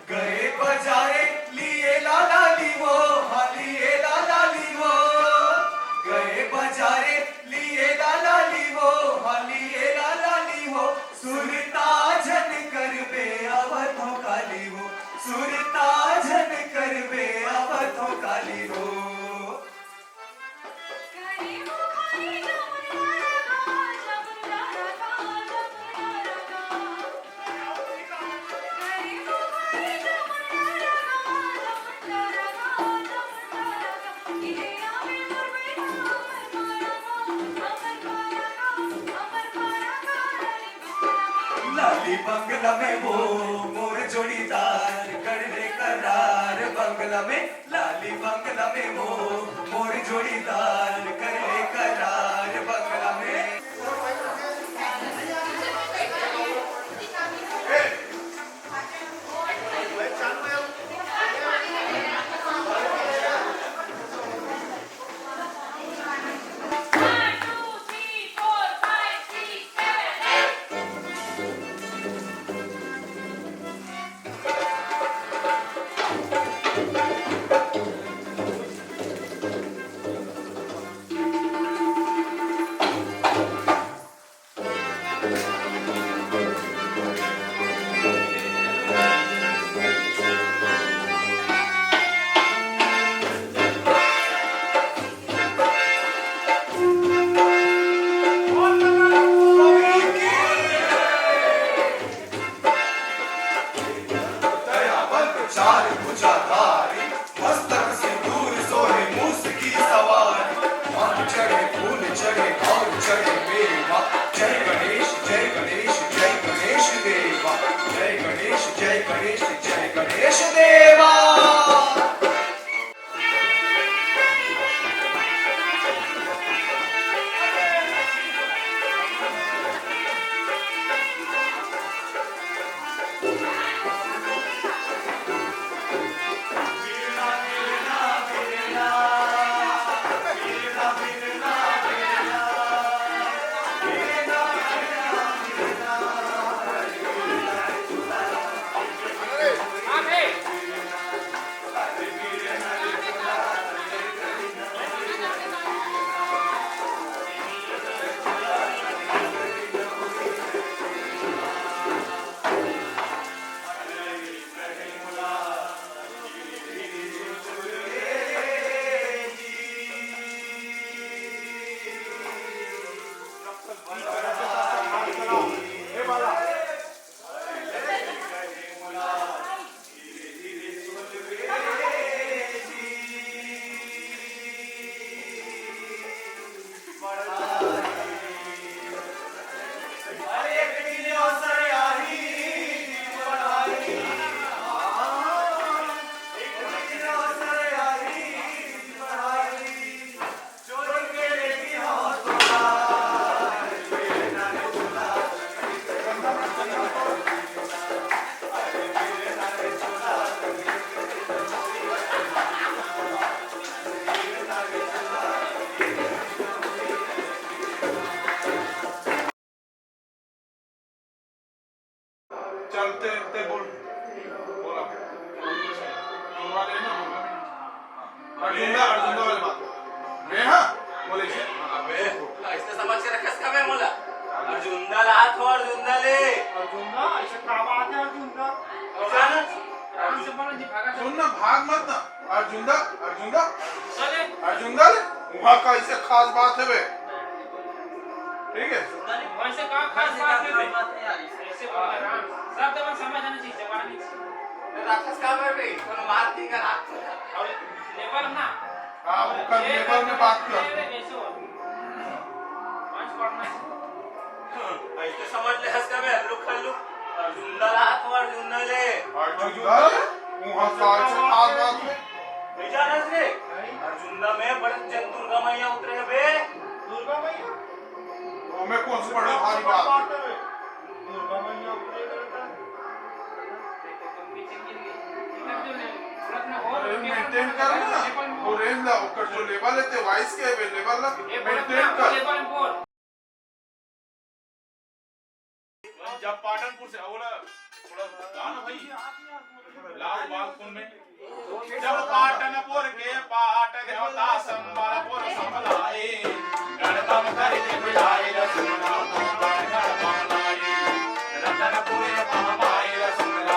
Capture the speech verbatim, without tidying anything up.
गए बजारे लिए लाला ली वो, हाँ लिए लाला ली वो। गए बजारे लिए लाला ली वो, हाँ लिए लाला ली वो। सुरता झन करबे अवधो काली वो, सुरता झन करबे अवधो काली वो। लाली बंगला में वो मोर जोड़ीदार, कर ले करार बंगला में। लाली बंगला में वो मोर जोड़ीदार, कर ले करार बंगला में। दयावंत चार भुजाधारी, मस्तक सिंदूर सोहे मूस की सवारी। फल चढ़े, फूल चढ़े और चढ़े मेवा। जय गणेश, जय गणेश, जय गणेश देवा। जय गणेश, जय गणेश, जय गणेश देवा। चलते ते बोल। बोला। बोलवा लेना, बोलवा। अर्जुंदा, अर्जुंदा वाली बात। मैं हाँ, बोले इसे। अबे, ऐसे समझ के रखस का बे मोला? अर्जुंदा ला हाथ हो, अर्जुंदा ले। अर्जुंदा, ऐसे का बात है अर्जुंदा? और जाना? आराम से बोलो जी, भागा। सुन ना, भाग मत ना। अर्जुंदा, अर्जुंदा। चले। अर्जुंदा ले, वहाँ का ऐसे खास बात है बे। ठीक है? वैसे का खास बात है बे? ऐसे बोल रहा है। सब तो समझ आना चाहिए, जवानी। राक्षस का बर बे, कोनो मार दी का राक्षस। और लेबर ना। हाँ, वो कल लेबर में बात कर। ऐसे समझ ले हंस का बे, हल्लू खल्लू। अर्जुंदा ला हाथ मार, अर्जुंदा ले। अर्जुंदा ले? वहाँ का ऐसे खास बात है। नहीं जानस रे? अर्जुंदा में बड़े जन दुर्गा मैया उतरे है बे। दुर्गा मैया? ओमे कौन से बड़े भारी बात है? अरे, मेंटेन कर ना, वो रेंज ला, ओकर जो लेवल है, ते वॉइस के लेवल ला मेंटेन कर। जब पाटनपुर से, ओला थोड़ा गाना भाई, लाओ बात सुन में। जब पाटनपुर के पाट देवता संबलपुर संभलाए, गणतम कर के बुलाए, रतनपुर पहमाए, रतनपुर पहमाए, रतनपुर